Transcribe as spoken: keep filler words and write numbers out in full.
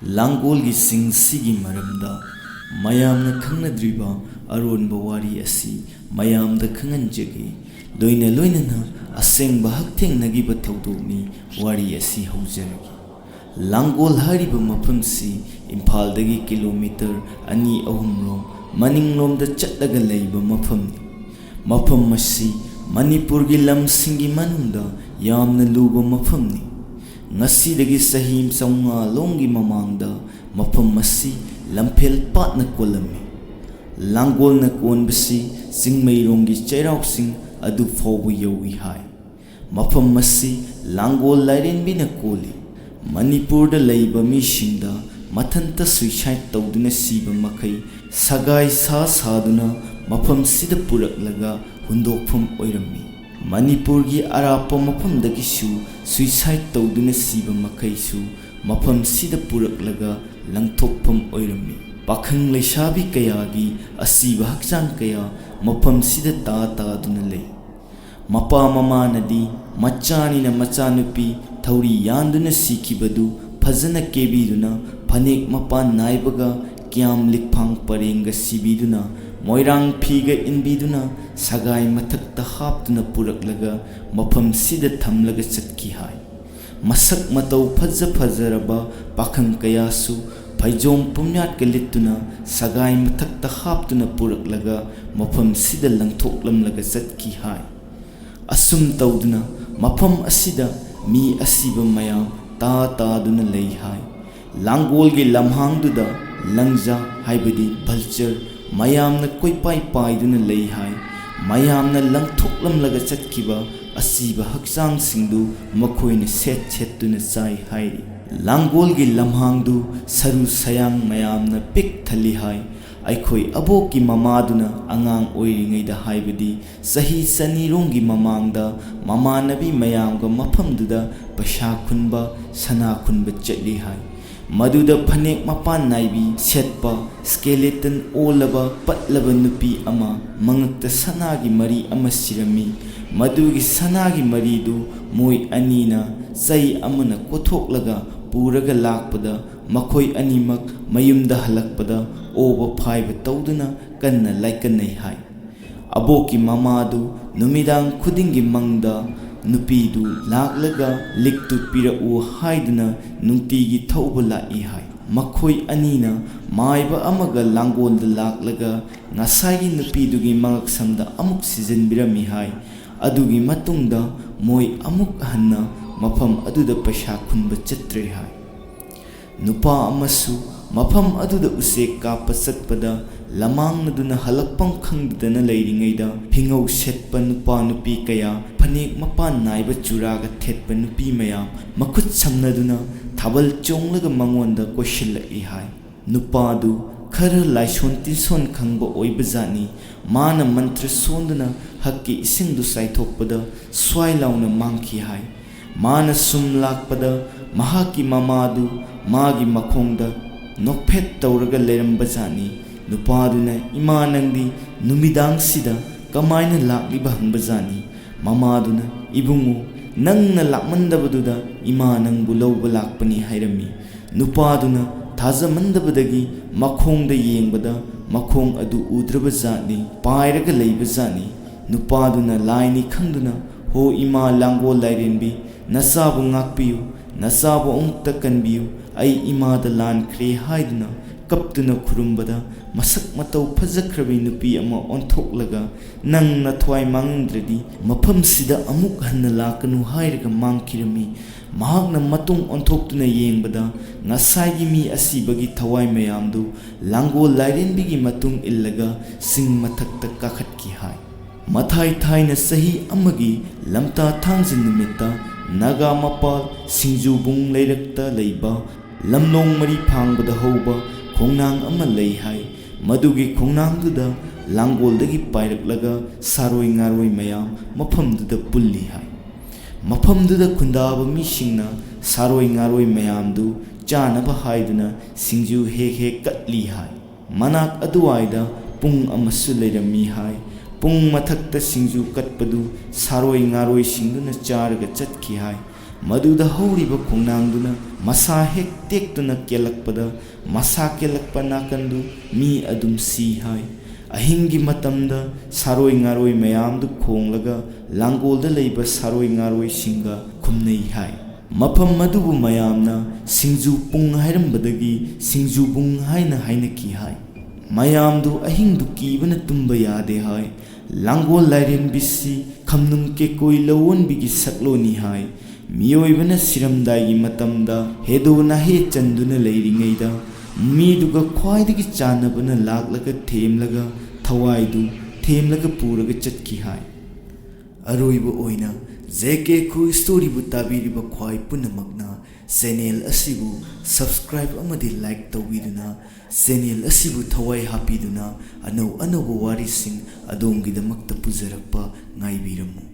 ꯂꯥꯡꯒꯣꯜꯒꯤ ꯆꯤꯡꯁꯤꯒꯤ ꯃꯔꯝꯗ ꯃꯌꯥꯝꯅ ꯈꯪꯅꯗ꯭ꯔꯤꯕ ꯑꯔꯣꯟꯕ ꯋꯥꯔꯤ ꯑꯁꯤ ꯃꯌꯥꯝꯗ ꯈꯪꯍꯟꯖꯒꯦ꯫ ꯂꯣꯏꯅ ꯂꯣꯏꯅꯅ ꯑꯁꯦꯡꯕ ꯍꯛꯊꯦꯡꯅꯈꯤꯕ ꯊꯧꯗꯣꯛꯅꯤ ꯋꯥꯔꯤ ꯑꯁꯤ ꯍꯧꯖꯔꯒꯦ꯫ ꯂꯥꯡꯒꯣꯜ ꯍꯥꯏꯔꯤꯕ ꯃꯐꯝꯁꯤ ꯏꯝꯐꯥꯜꯗꯒꯤ ꯀꯤꯂꯣꯃꯤꯇꯔ ꯑꯅꯤ ꯑꯍꯨꯝꯔꯣꯝ ꯃꯅꯤꯡꯂꯣꯝꯗ ꯆꯠꯂꯒ ꯂꯩꯕ ꯃꯐꯝꯅꯤ꯫ ꯃꯐꯝ ꯑꯁꯤ ꯃꯅꯤꯄꯨꯔꯒꯤ ꯂꯝꯁꯤꯡꯒꯤ ꯃꯅꯨꯡꯗ ꯌꯥꯝꯅ ꯂꯨꯕ ꯃꯐꯝꯅꯤ꯫ ꯉꯁꯤꯗꯒꯤ ꯆꯍꯤ ꯆꯥꯝꯃꯉꯥ ꯂꯣꯝꯒꯤ ꯃꯃꯥꯡꯗ ꯃꯐꯝ ꯑꯁꯤ ꯂꯝꯐꯦꯜ ꯄꯥꯠꯅ ꯀꯣꯜꯂꯝꯃꯤ꯫ ꯂꯥꯡꯒꯣꯜꯅ ꯀꯣꯟꯕꯁꯤ ꯆꯤꯡꯃꯩꯔꯣꯡꯒꯤ ꯆꯩꯔꯥꯎ ꯆꯤꯡ ꯑꯗꯨ ꯐꯥꯎꯕ ꯌꯧꯏ ꯍꯥꯏ꯫ ꯃꯐꯝ ꯑꯁꯤ ꯂꯥꯡꯒꯣꯜ ꯂꯥꯏꯔꯦꯝꯕꯤꯅ ꯀꯣꯜꯂꯤ꯫ ꯃꯅꯤꯄꯨꯔꯗ ꯂꯩꯕ ꯃꯤꯁꯤꯡꯗ ꯃꯊꯟꯇ suicide ꯇꯧꯗꯨꯅ ꯁꯤꯕ ꯃꯈꯩ ꯁꯒꯥꯏ ꯁꯥ ꯁꯥꯗꯨꯅ ꯃꯐꯝꯁꯤꯗ ꯄꯨꯔꯛꯂꯒ ꯍꯨꯟꯗꯣꯛꯐꯝ ꯑꯣꯏꯔꯝꯃꯤ꯫ ꯃꯅꯤꯄꯨꯔꯒꯤ ꯑꯔꯥꯞꯄ ꯃꯐꯝꯗꯒꯤꯁꯨ suicide ꯇꯧꯗꯨꯅ ꯁꯤꯕ ꯃꯈꯩꯁꯨ ꯃꯐꯝꯁꯤꯗ ꯄꯨꯔꯛꯂꯒ ꯂꯪꯊꯣꯛꯐꯝ ꯑꯣꯏꯔꯝꯃꯤ꯫ ꯄꯥꯈꯪ ꯂꯩꯁꯥꯕꯤ ꯀꯌꯥꯒꯤ ꯑꯁꯤꯕ ꯍꯛꯆꯥꯡ ꯀꯌꯥ ꯃꯐꯝꯁꯤꯗ ꯇꯥ ꯇꯥꯗꯨꯅ ꯂꯩ꯫ ꯃꯄꯥ ꯃꯃꯥꯅꯗꯤ ꯃꯆꯥꯅꯤꯅ ꯃꯆꯥꯅꯨꯄꯤ ꯊꯧꯔꯤ ꯌꯥꯟꯗꯨꯅ ꯁꯤꯈꯤꯕꯗꯨ ꯐꯖꯅ ꯀꯦꯕꯤꯗꯨꯅ, ꯐꯅꯦꯛ ꯃꯄꯥꯟ ꯅꯥꯏꯕꯒ ꯀ꯭ꯌꯥꯝ ꯂꯤꯛꯐꯥꯡ ꯄꯔꯦꯡꯒ ꯁꯤꯕꯤꯗꯨꯅ, ꯃꯣꯏꯔꯥꯡ ꯐꯤꯒ ꯏꯟꯕꯤꯗꯨꯅ, ꯁꯒꯥꯏ ꯃꯊꯛꯇ ꯍꯥꯞꯇꯨꯅ ꯄꯨꯔꯛꯂꯒ ꯃꯐꯝꯁꯤꯗ ꯊꯝꯂꯒ ꯆꯠꯈꯤ ꯍꯥꯏ꯫ ꯃꯁꯛ ꯃꯇꯧ ꯐꯖ ꯐꯖꯔꯕ ꯄꯥꯈꯪ ꯀꯌꯥꯁꯨ ꯐꯩꯖꯣꯝ ꯄꯨꯝꯌꯥꯠꯀ ꯂꯤꯠꯇꯨꯅ ꯁꯒꯥꯏ ꯃꯊꯛꯇ ꯍꯥꯞꯇꯨꯅ ꯄꯨꯔꯛꯂꯒ ꯃꯐꯝꯁꯤꯗ ꯂꯪꯊꯣꯛꯂꯝꯂꯒ ꯆꯠꯈꯤ ꯍꯥꯏ꯫ ꯑꯁꯨꯝ ꯇꯧꯗꯨꯅ ꯃꯐꯝ ꯑꯁꯤꯗ ꯃꯤ ꯑꯁꯤꯕ ꯃꯌꯥꯝ ꯇꯥ ꯇꯥꯗꯨꯅ ꯂꯩ ꯍꯥꯏ꯫ ꯂꯥꯡꯒꯣꯜꯒꯤ ꯂꯝꯍꯥꯡꯗꯨꯗ ꯂꯪꯖꯥ ꯍꯥꯏꯕꯗꯤ vulture ꯃꯌꯥꯝꯅ ꯀꯣꯏꯄꯥꯏ ꯄꯥꯏꯗꯨꯅ ꯂꯩ ꯍꯥꯏ꯫ ꯃꯌꯥꯝꯅ ꯂꯪꯊꯣꯛꯂꯝꯂꯒ ꯆꯠꯈꯤꯕ ꯑꯁꯤꯕ ꯍꯛꯆꯥꯡꯁꯤꯡꯗꯨ ꯃꯈꯣꯏꯅ ꯁꯦꯠ ꯁꯦꯠꯇꯨꯅ ꯆꯥꯏ ꯍꯥꯏꯔꯤ꯫ ꯂꯥꯡꯒꯣꯜꯒꯤ ꯂꯝꯍꯥꯡꯗꯨ ꯁꯔꯨ ꯁꯌꯥꯡ ꯃꯌꯥꯝꯅ ꯄꯤꯛ ꯊꯜꯂꯤ ꯍꯥꯏ꯫ ꯑꯩꯈꯣꯏ ꯑꯕꯣꯛꯀꯤ ꯃꯃꯥꯗꯨꯅ ꯑꯉꯥꯡ ꯑꯣꯏꯔꯤꯉꯩꯗ, ꯍꯥꯏꯕꯗꯤ ꯆꯍꯤ ꯆꯅꯤꯔꯣꯝꯒꯤ ꯃꯃꯥꯡꯗ, ꯃꯃꯥꯟꯅꯕꯤ ꯃꯌꯥꯝꯒ ꯃꯐꯝꯗꯨꯗ ꯄꯩꯁꯥ ꯈꯨꯟꯕ, ꯁꯅꯥ ꯈꯨꯟꯕ ꯆꯠꯂꯤ ꯍꯥꯏ꯫ ꯃꯗꯨꯗ ꯐꯅꯦꯛ ꯃꯄꯥꯟ ꯅꯥꯏꯕꯤ ꯁꯦꯠꯄ, skeleton ꯑꯣꯜꯂꯕ ꯄꯠꯂꯕ ꯅꯨꯄꯤ ꯑꯃ ꯃꯉꯛꯇ ꯁꯅꯥꯒꯤ ꯃꯔꯤ ꯑꯃ ꯁꯤꯔꯝꯃꯤ꯫ ꯃꯗꯨꯒꯤ ꯁꯅꯥꯒꯤ ꯃꯔꯤꯗꯨ ꯃꯣꯏ ꯑꯅꯤꯅ ꯆꯩ ꯑꯃꯅ ꯀꯣꯊꯣꯛꯂꯒ ꯄꯨꯔꯒ ꯂꯥꯛꯄꯗ ꯃꯈꯣꯏ ꯑꯅꯤꯃꯛ ꯃꯌꯨꯝꯗ ꯍꯜꯂꯛꯄꯗ ꯑꯣꯕ ꯐꯥꯏꯕ ꯇꯧꯗꯨꯅ ꯀꯟꯅ ꯂꯥꯏꯀꯠꯅꯩ ꯍꯥꯏ꯫ ꯑꯕꯣꯛꯀꯤ ꯃꯃꯥꯗꯨ ꯅꯨꯃꯤꯗꯥꯡ ꯈꯨꯗꯤꯡꯒꯤ ꯃꯪꯗ ꯅꯨꯄꯤꯗꯨ ꯂꯥꯛꯂꯒ ꯂꯤꯛꯇꯨ ꯄꯤꯔꯛꯎ ꯍꯥꯏꯗꯨꯅ ꯅꯨꯡꯇꯤꯒꯤ ꯊꯧꯕ ꯂꯥꯛꯏ ꯍꯥꯏ꯫ ꯃꯈꯣꯏ ꯑꯅꯤꯅ ꯃꯥꯏꯕ ꯑꯃꯒ ꯂꯥꯡꯒꯣꯜꯗ ꯂꯥꯛꯂꯒ ꯉꯁꯥꯏꯒꯤ ꯅꯨꯄꯤꯗꯨꯒꯤ ꯃꯉꯛꯁꯝꯗ ꯑꯃꯨꯛ ꯁꯤꯖꯤꯟꯕꯤꯔꯝꯃꯤ ꯍꯥꯏ꯫ ꯑꯗꯨꯒꯤ ꯃꯇꯨꯡꯗ ꯃꯣꯏ ꯑꯃꯨꯛ ꯍꯟꯅ ꯃꯐꯝ ꯑꯗꯨꯗ ꯄꯩꯁꯥ ꯈꯨꯟꯕ ꯆꯠꯇ꯭ꯔꯦ ꯍꯥꯏ꯫ ꯅꯨꯄꯥ ꯑꯃꯁꯨ ꯃꯐꯝ ꯑꯗꯨꯗ ꯎꯆꯦꯛ ꯀꯥꯞꯄ ꯆꯠꯄꯗ ꯂꯃꯥꯡꯅꯗꯨꯅ ꯍꯜꯂꯛꯐꯝ ꯈꯪꯗꯗꯅ ꯂꯩꯔꯤꯉꯩꯗ ꯐꯤꯉꯧ ꯁꯦꯠꯄ ꯅꯨꯄꯥ ꯅꯨꯄꯤ ꯀꯌꯥ, ꯐꯅꯦꯛ ꯃꯄꯥꯟ ꯅꯥꯏꯕ ꯆꯨꯔꯥꯒ ꯊꯦꯠꯄ ꯅꯨꯄꯤ ꯃꯌꯥꯝ ꯃꯈꯨꯠ ꯁꯝꯅꯗꯨꯅ ꯊꯥꯕꯜ ꯆꯣꯡꯂꯒ ꯃꯉꯣꯟꯗ ꯀꯣꯏꯁꯤꯜꯂꯛꯏ ꯍꯥꯏ꯫ ꯅꯨꯄꯥꯗꯨ ꯈꯔ ꯂꯥꯏꯁꯣꯟ ꯇꯤꯟꯁꯣꯟ ꯈꯪꯕ ꯑꯣꯏꯕꯖꯥꯠꯅꯤ꯫ ꯃꯥꯅ ꯃꯟꯇ꯭ꯔ ꯁꯣꯟꯗꯨꯅ ꯍꯛꯀꯤ ꯏꯁꯤꯡꯗꯨ ꯆꯥꯏꯊꯣꯛꯄꯗ ꯁ꯭ꯋꯥꯏ ꯂꯥꯎꯅ ꯃꯥꯡꯈꯤ ꯍꯥꯏ꯫ ꯃꯥꯅ ꯁꯨꯝ ꯂꯥꯛꯄꯗ ꯃꯍꯥꯛꯀꯤ ꯃꯃꯥꯗꯨ ꯃꯥꯒꯤ ꯃꯈꯣꯡꯗ ꯅꯣꯛꯐꯦꯠ ꯇꯧꯔꯒ ꯂꯩꯔꯝꯕꯖꯥꯠꯅꯤ꯫ ꯅꯨꯄꯥꯗꯨꯅ, "ꯏꯃꯥ, ꯅꯪꯗꯤ ꯅꯨꯃꯤꯗꯥꯡꯁꯤꯗ ꯀꯃꯥꯏꯅ ꯂꯥꯛꯂꯤꯕ?" ꯍꯪꯕꯖꯥꯠꯅꯤ꯫ ꯃꯃꯥꯗꯨꯅ, "ꯏꯕꯨꯡꯉꯣ, ꯅꯪꯅ ꯂꯥꯛꯃꯟꯗꯕꯗꯨꯗ ꯏꯃꯥ ꯅꯪꯕꯨ ꯂꯧꯕ ꯂꯥꯛꯄꯅꯤ" ꯍꯥꯏꯔꯝꯃꯤ꯫ ꯅꯨꯄꯥꯗꯨꯅ ꯊꯥꯖꯃꯟꯗꯕꯗꯒꯤ ꯃꯈꯣꯡꯗ ꯌꯦꯡꯕꯗ ꯃꯈꯣꯡ ꯑꯗꯨ ꯎꯗ꯭ꯔꯕ ꯖꯥꯠꯅꯤ, ꯄꯥꯏꯔꯒ ꯂꯩꯕ ꯖꯥꯠꯅꯤ꯫ ꯅꯨꯄꯥꯗꯨꯅ ꯂꯥꯏꯅꯤ ꯈꯪꯗꯨꯅ, "ꯍꯣ ꯏꯃꯥ ꯂꯥꯡꯒꯣꯜ ꯂꯥꯏꯔꯦꯝꯕꯤ, ꯅꯆꯥꯕꯨ ꯉꯥꯛꯄꯤꯌꯨ, ꯅꯆꯥꯕꯨ ꯑꯃꯨꯛꯇ ꯀꯟꯕꯤꯌꯨ, ꯑꯩ ꯏꯃꯥꯗ ꯂꯥꯟꯈ꯭ꯔꯦ" ꯍꯥꯏꯗꯨꯅ ꯀꯞꯇꯨꯅ ꯈꯨꯔꯨꯝꯕꯗ, ꯃꯁꯛ ꯃꯇꯧ ꯐꯖꯈ꯭ꯔꯕꯤ ꯅꯨꯄꯤ ꯑꯃ ꯑꯣꯟꯊꯣꯛꯂꯒ, "ꯅꯪ ꯅꯊ꯭ꯋꯥꯏ ꯃꯥꯡꯅꯤꯡꯗ꯭ꯔꯗꯤ ꯃꯐꯝꯁꯤꯗ ꯑꯃꯨꯛ ꯍꯟꯅ ꯂꯥꯛꯀꯅꯨ" ꯍꯥꯏꯔꯒ ꯃꯥꯡꯈꯤꯔꯝꯃꯤ꯫ ꯃꯍꯥꯛꯅ ꯃꯇꯨꯡ ꯑꯣꯟꯊꯣꯛꯇꯨꯅ ꯌꯦꯡꯕꯗ, ꯉꯁꯥꯏꯒꯤ ꯃꯤ ꯑꯁꯤꯕꯒꯤ ꯊꯋꯥꯏ ꯃꯌꯥꯝꯗꯨ ꯂꯥꯡꯒꯣꯜ ꯂꯥꯏꯔꯦꯝꯕꯤꯒꯤ ꯃꯇꯨꯡ ꯏꯜꯂꯒ ꯆꯤꯡ ꯃꯊꯛꯇ ꯀꯥꯈꯠꯈꯤ ꯍꯥꯏ꯫ ꯃꯊꯥꯏ ꯊꯥꯏꯅ ꯆꯍꯤ ꯑꯃꯒꯤ ꯂꯝꯇꯥ ꯊꯥꯡꯖ ꯅꯨꯃꯤꯠꯇ ꯅꯥꯒꯥ ꯃꯄꯥꯜ ꯁꯤꯡꯖꯨꯕꯨꯡ ꯂꯩꯔꯛꯇ ꯂꯩꯕ ꯂꯝꯂꯣꯡ ꯃꯔꯤ ꯐꯥꯡꯕꯗ ꯍꯧꯕ ꯈꯣꯡꯅꯥꯡ ꯑꯃ ꯂꯩ ꯍꯥꯏ꯫ ꯃꯗꯨꯒꯤ ꯈꯣꯡꯅꯥꯡꯗꯨꯗ ꯂꯥꯡꯒꯣꯜꯗꯒꯤ ꯄꯥꯏꯔꯛꯂꯒ ꯁꯥꯔꯣꯏ ꯉꯥꯔꯣꯏ ꯃꯌꯥꯝ ꯃꯐꯝꯗꯨꯗ ꯄꯨꯜꯂꯤ ꯍꯥꯏ꯫ ꯃꯐꯝꯗꯨꯗ ꯈꯨꯟꯗꯥꯕ ꯃꯤꯁꯤꯡꯅ ꯁꯥꯔꯣꯏ ꯉꯥꯔꯣꯏ ꯃꯌꯥꯝꯗꯨ ꯆꯥꯅꯕ ꯍꯥꯏꯗꯨꯅ ꯁꯤꯡꯖꯨ ꯍꯦꯛ ꯍꯦꯛ ꯀꯠꯂꯤ ꯍꯥꯏ꯫ ꯃꯅꯥꯛ ꯑꯗꯨꯋꯥꯏꯗ ꯄꯨꯡ ꯑꯃꯁꯨ ꯂꯩꯔꯝꯃꯤ ꯍꯥꯏ꯫ ꯄꯨꯡ ꯃꯊꯛꯇ ꯁꯤꯡꯖꯨ ꯀꯠꯄꯗꯨ ꯁꯥꯔꯣꯏ ꯉꯥꯔꯣꯏꯁꯤꯡꯗꯨꯅ ꯆꯥꯔꯒ ꯆꯠꯈꯤ ꯍꯥꯏ꯫ ꯃꯗꯨꯗ ꯍꯧꯔꯤꯕ ꯈꯣꯡꯅꯥꯡꯗꯨꯅ ꯃꯁꯥ ꯍꯦꯛ ꯇꯦꯛꯇꯨꯅ ꯀꯦꯜꯂꯛꯄꯗ, ꯃꯁꯥ ꯀꯦꯜꯂꯛꯄ ꯅꯥꯀꯟꯗꯨ ꯃꯤ ꯑꯗꯨꯝ ꯁꯤ ꯍꯥꯏ꯫ ꯑꯍꯤꯡꯒꯤ ꯃꯇꯝꯗ ꯁꯥꯔꯣꯏ ꯉꯥꯔꯣꯏ ꯃꯌꯥꯝꯗꯨ ꯈꯣꯡꯂꯒ ꯂꯥꯡꯒꯣꯜꯗ ꯂꯩꯕ ꯁꯥꯔꯣꯏ ꯉꯥꯔꯣꯏꯁꯤꯡꯒ ꯈꯨꯝꯅꯩ ꯍꯥꯏ꯫ ꯃꯐꯝ ꯑꯗꯨꯕꯨ ꯃꯌꯥꯝꯅ ꯁꯤꯡꯖꯨ ꯄꯨꯡ ꯍꯥꯏꯔꯝꯕꯗꯒꯤ ꯁꯤꯡꯖꯨꯕꯨꯡ ꯍꯥꯏꯅ ꯍꯥꯏꯅꯈꯤ ꯍꯥꯏ꯫ ꯃꯌꯥꯝꯗꯨ ꯑꯍꯤꯡꯗꯨ ꯀꯤꯕꯅ ꯇꯨꯝꯕ ꯌꯥꯗꯦ ꯍꯥꯏ꯫ ꯂꯥꯡꯒꯣꯜ ꯂꯥꯏꯔꯦꯝꯕꯤꯁꯤ ꯈꯝꯅꯨꯡ ꯀꯦꯀꯣꯏ ꯂꯧꯑꯣꯟꯕꯤꯒꯤ ꯁꯛꯂꯣꯟꯅꯤ ꯍꯥꯏ꯫ ꯃꯤꯑꯣꯏꯕꯅ ꯁꯤꯔꯝꯗꯥꯏꯒꯤ ꯃꯇꯝꯗ ꯍꯦꯗꯣ ꯅꯥꯍꯦ ꯆꯟꯗꯨꯅ ꯂꯩꯔꯤꯉꯩꯗ ꯃꯤꯗꯨꯒ ꯈ꯭ꯋꯥꯏꯗꯒꯤ ꯆꯥꯟꯅꯕꯅ ꯂꯥꯛꯂꯒ ꯊꯦꯝꯂꯒ ꯊꯋꯥꯏꯗꯨ ꯊꯦꯝꯂꯒ ꯄꯨꯔꯒ ꯆꯠꯈꯤ ꯍꯥꯏ꯫ ꯑꯔꯣꯏꯕ ꯑꯣꯏꯅ ꯖꯦ ꯀꯦ ꯈꯨ ꯁ꯭ꯇꯣꯔꯤꯕꯨ ꯇꯥꯕꯤꯔꯤꯕ ꯈ꯭ꯋꯥꯏ ꯄꯨꯝꯅꯃꯛꯅ ꯆꯦꯅꯦꯜ ꯑꯁꯤꯕꯨ ꯁꯕꯁꯀ꯭ꯔꯥꯏꯕ ꯑꯃꯗꯤ ꯂꯥꯏꯛ ꯇꯧꯕꯤꯗꯨꯅ, ꯆꯦꯅꯦꯜ ꯑꯁꯤꯕꯨ ꯊꯋꯥꯏ ꯍꯥꯞꯄꯤꯗꯨꯅ ꯑꯅꯧ ꯑꯅꯧꯕ ꯋꯥꯔꯤꯁꯤꯡ ꯑꯗꯣꯝꯒꯤꯗꯃꯛꯇ ꯄꯨꯖꯔꯛꯄ ꯉꯥꯏꯕꯤꯔꯝꯃꯨ꯫